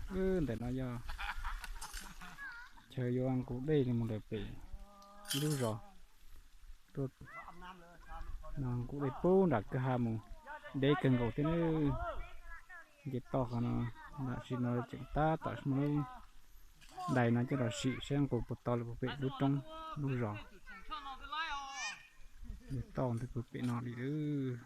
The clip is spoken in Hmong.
Ntawm no yog chaw yuav nqus dej li mus ntawm pem lub zos. Tuaj no nqus dej pub nram kwj ha mus deb kawg nkaus thiab nawb. Nce toj qhov no, tam sim no tseem tab tom muaj lub dais no coj los sim saib nqus puas tau li puag pem lub roob lub zos. Nce toj ntawd puag pem no li lawm.